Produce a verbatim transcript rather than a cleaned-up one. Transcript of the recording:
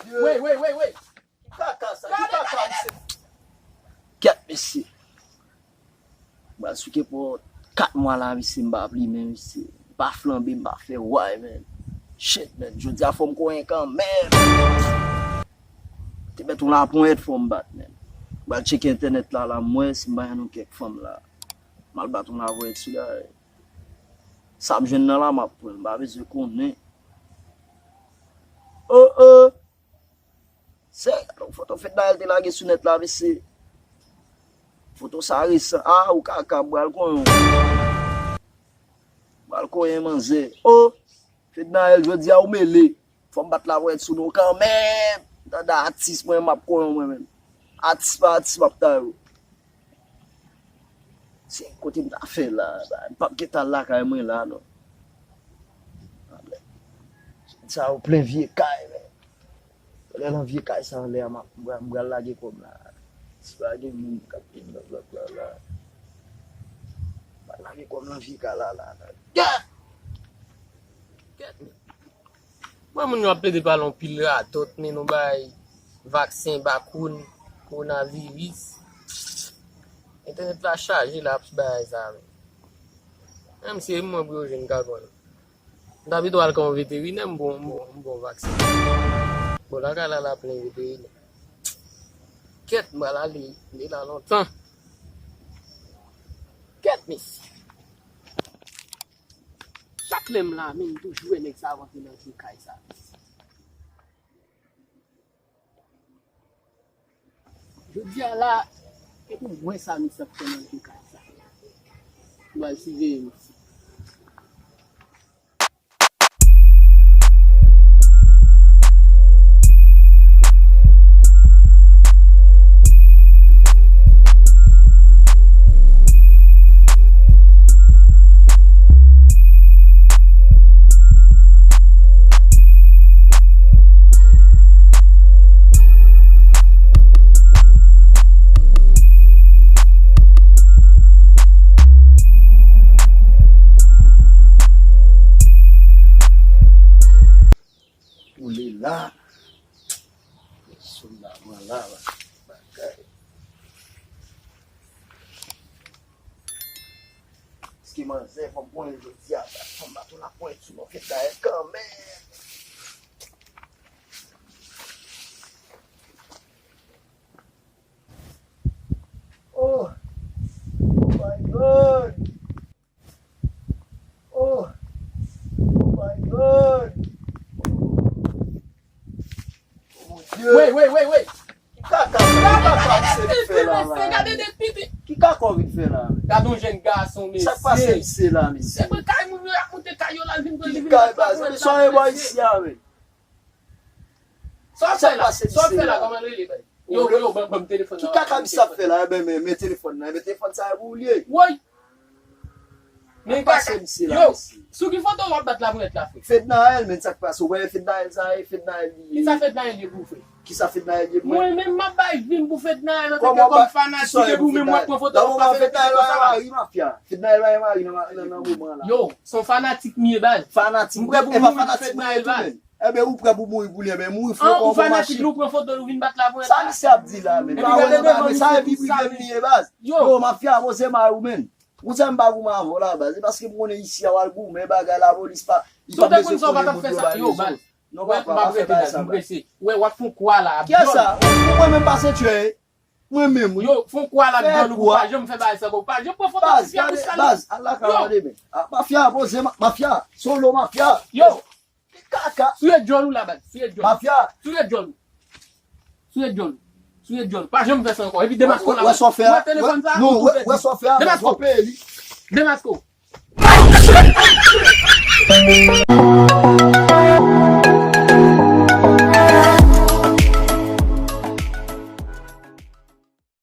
Wey, wey, wey, wey. Ki kaka sa? Ki kaka misye? Kèt, mesye. M pral sou kepòt kat mwa la, mesye, m pa plimen, mesye. M pa flanbe, m pa fè way, man. Shit, man. Jodi a fò m konyen kanmenm. Te mèt yon laponyèt fò m bat, man. M pral tcheke entènèt la, la, m wè si m pa jwenn yon kèk fanm la. M al bat yon laponyèt sou la. Sa m jwenn nan la, m ap pran. M pa bezwen konnen. Oh, oh. Se foto Fednaelle te lage sou nèt la, mesye. Foto sa resan. Ah, ou kaka, m pral konyen w. M pral konyen manzè. Oh, Fednaelle, jodi a ou mele. Fò m bat laponyèt sou nou kanmenm. Tande atis mwen, m ap konyen w mwen menm. Atis pa atis, m ap taye w. Se kote m ta fè la, m p ap gentan al lakay mwen la, non. Sa yo plen vye kay, men. Lè nan vye kay sa anlè a, m ap, m pral, m pral lage kò m la. Si pa gen moun k ap vin nan blòk la, la. M pral lage kò m nan vye kay la, la, la. Gad! Gad, men. Bon, moun yo ap plede pale yon pil radòt, men nou bay vaksen, bakoun, kowonaviris. Entènèt la chaje la ap bay sa, men. Menm si e mwen pou yo jwenn ka konnen. M ta pito al ka yon veterinè, m bon, m bon, m bon vaksen. Bon, lakay la, la plen veterinè. Kèt, m pral ale, m te la lontan. Kèt, mesye. Chak lè m la, men m toujou wè nèg sa rantre nan vye kay sa. Jodi a la, e pou mwen sa misye ap fè nan vye kay sa. M pral siveye misye. Ou li la. Sou la, mwen la, la. Bagay. Ski manzè, fò m konyen jodi a, fò m bat yon laponyèt sou non Fednaelle kanmenm. Oh! Oh my God! Oh! Oh my God! Oh mon Dieu! Wey, wey, wey, wey! Ki kaka, ki kaka misye vin fè la, la? Gade de pipi. Ki kaka w vin fè la, men? Gade yon jèn gason, mesye. Sa k pase misye la, mesye? Se mwen kay moun yo, y ap moute kay yo la, l vin pran, li vin bat la pou l la, mesye. Sa w fè la? Sa w fè la? Kòman l rele, baz? Yo, yo, ban, ban m telefòn nan. Ki kaka misye ap fè la? Enben, men, men telefòn nan. Enben, telefòn sa e pou ou l ye. Woy! Men kaka, yo, sou ki foto w ap bat laponyèt la, frè? Fednaelle, men sa k pase? Ou wè Fednaelle sa ye? Fednaelle li ye. Kisa Fednaelle ye pou ou, frè? Kisa Fednaelle ye pou mwen? Mwen menm, m ap bay vi m pou Fednaelle antanke kòm fanatik, epi ou menm w ap pran foto w ap pase Fednaelle pa gen mari, mafya. Fednaelle pa gen mari nan, nan, nan moman la. Yo, se yon fanatik m ye, baz. Fanatik, m prè pou mouri pou Fednaelle, baz. Enben, ou prè pou mouri pou li, enben, mouri fre. An, ou fanatik li, ou pran foto l, ou vin bat laponyèt la. Sa misye ap di la, men? Epi gade devan misye, sa e vi prive m li ye, baz. Yo, mafya, poze mari w, men. Ou sa m pa goumen avè w la, baz. E paske m konnen isi a w al goumen, bagay, lapolis pa, li pa bezwen konnen moun yo bay rezon. Non, papa, pa fè bagay sa, baz. Wè, w ap fè yon kwa la, ap dyòl. Kiyès sa? Ou, ou, mwen menm pase tchè. Mwen menm, wi. Yo, fè yon kwa la, ap dyòl, ou pa janm fè bagay sa, ou pa janm pran foto, baz, gade, baz, al lakay ou demen. Ah, mafya, poze, ma-, mafya, solo mafya. Yo, Kaka. Souye djòl ou la, baz. Souye djòl. Mafya. Souye djòl ou. Souye djòl ou. Souye djòl ou. Pa janm fè sa ankò. Epi demaske w la. Wè sa w fè a? Wè telefòn sa a? Non, wè sa w fè a? Demaske w. Demaske w.